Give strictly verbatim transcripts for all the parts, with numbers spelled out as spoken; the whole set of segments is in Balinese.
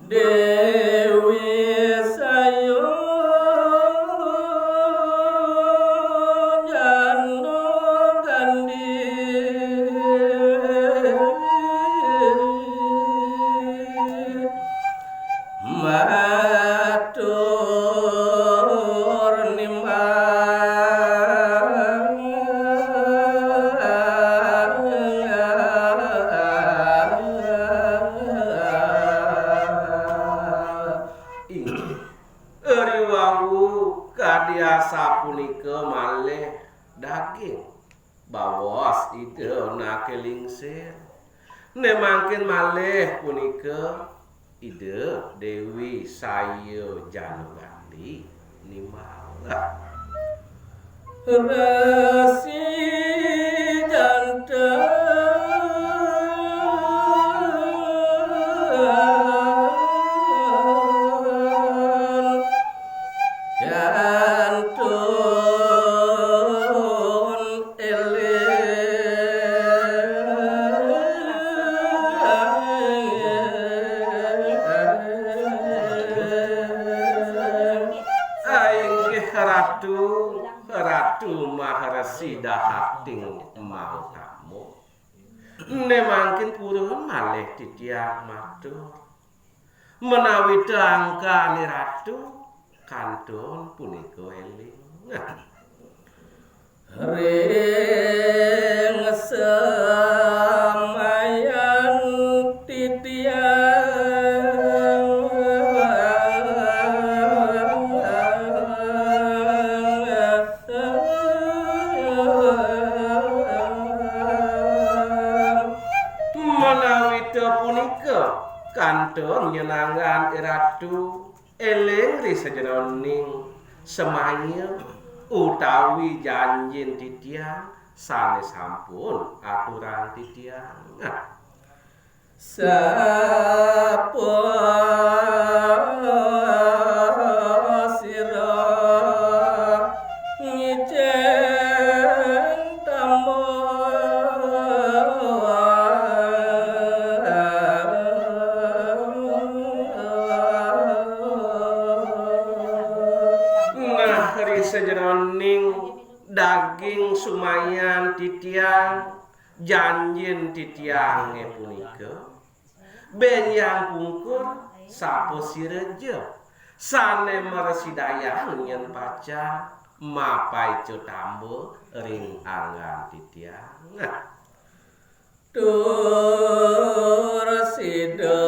Déwi Sayo Jano Gandhi matur nimbang. Inggih, riwau kadi asapunika malih daging. Baos Ida Anake Lingsir. Né mangkin malih punika Ida Déwi Saya Janagandhi nimbang. Resi janten kantun éling. Inggih Ratu, Ratu Maharesi Dahating Mautama. Né mangkin purun malih titiang matur. Menawi tangkani Ratu, kantun punika éling. Ring samayan titiang Menawi ta punika kantun nyenangan Ratu, éling ri sajeroning semaya utawi janjin titiang sané sampun aturang titiang. Sapa sira ngicén tamba? Nah, ri sajeroning daging sumayan titiang, janjin titiangé punika, bénjang pungkur sapa sira ja sané mrasidayang yén pacang mapaica tamba ring anggan titiang. Tur sida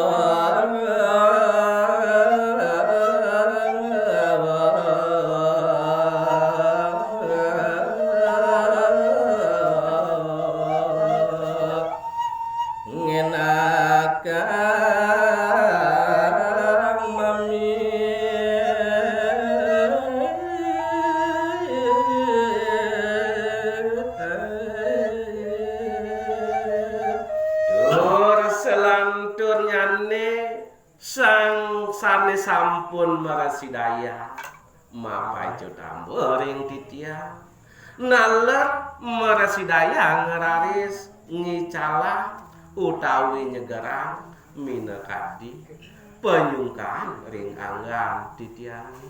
ngenakang mami. Tur salanturnyané sang sané sampun mrasidayang mapaica tamba ring titiang, naler mrasidayang raris ngicalang utawi nyegerang minakadi panyungkan ring anggan titiangé.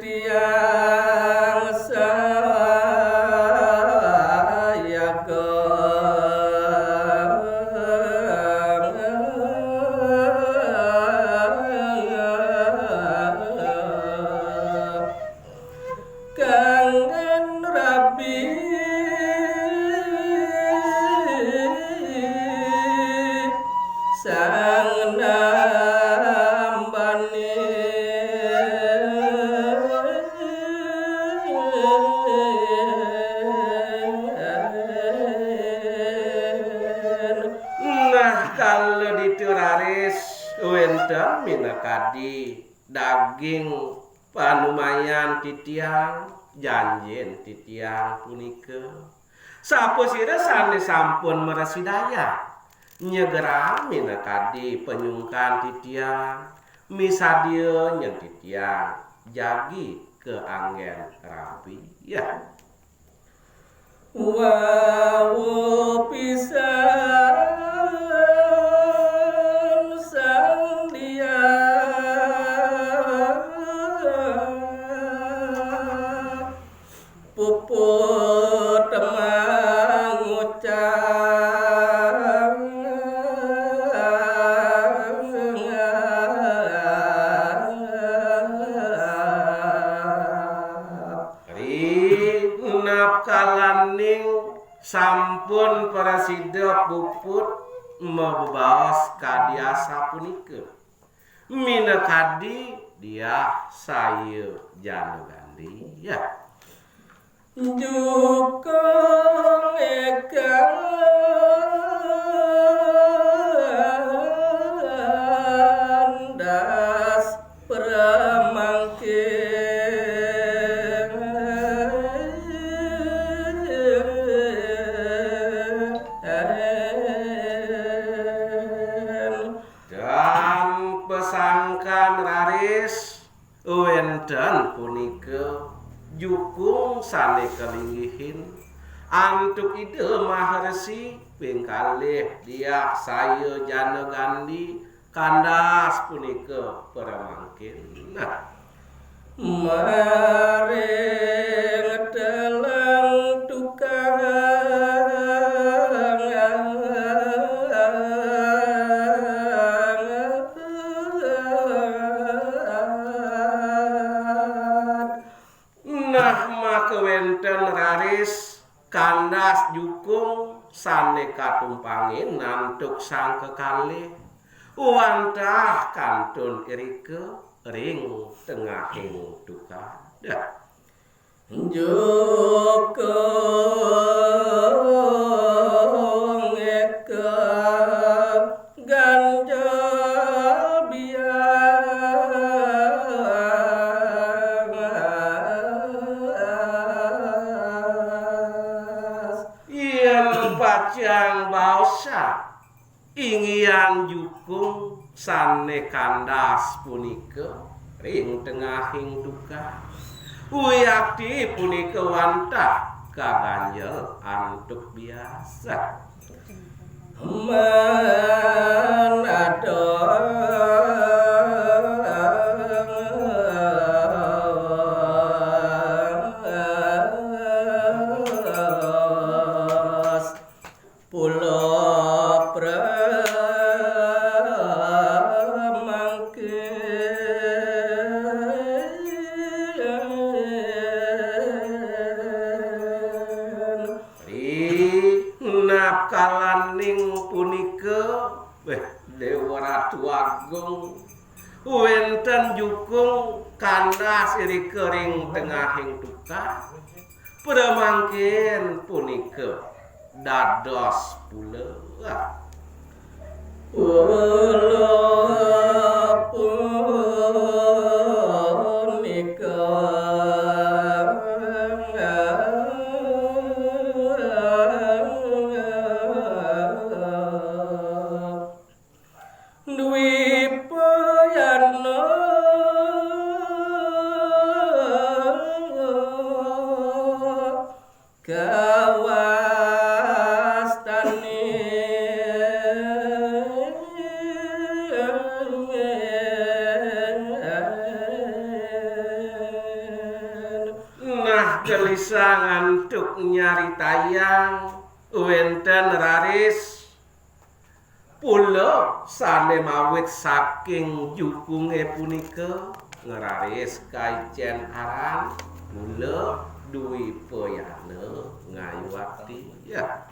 Titiang sayaga kanggen rabi sang nambani. Nah, kala ditu raris wénten minakadi daging panumayan titiang, janjin titiang punika. Sapa sira sané sampun mrasidayang nyegerang minakadi panyungkan titiang, misadia nyén titiang jagi kaanggén rabi. Ya. Wau pisan Ri napkalaning sampun prasida puput mabebaos kadi asapunika. Minakadi Diah Saya Jana Gandhi, ya. Jukung kandas pramangkin. Dan pasangkan raris wenten punika jukung sane kalinggihin antuk Ida Maharsi ping kalih Diah Saya Jana Gandhi kandas punika pramangkin. Nah, maring teleng tukang. Nah, maka wenten raris kandas jukung sane katumpangin antuk sang kekalih wantah kantun irika ring tengahing tukad. Jukung eka ganjel bias. Yen pacang baosan inggihan jukung sane kandas punika ring tengahing tukad. Wiakti punika wantah kaganjel antuk bias. Manados pulo pramangkin. Ri napkalaning punika, weh, Dewa Ratu Agung, wenten jukung kandas irika ring tengahing tukad. Pramangkin punika dados pula. Pula punika Dwipa Yana kawastanin. Nah, gelisang antuk nyaritayang wenten raris pula sane mawit saking jukunge punika ngraris kaicen aran pula Dwipa Yana Ngayuwati. Ya.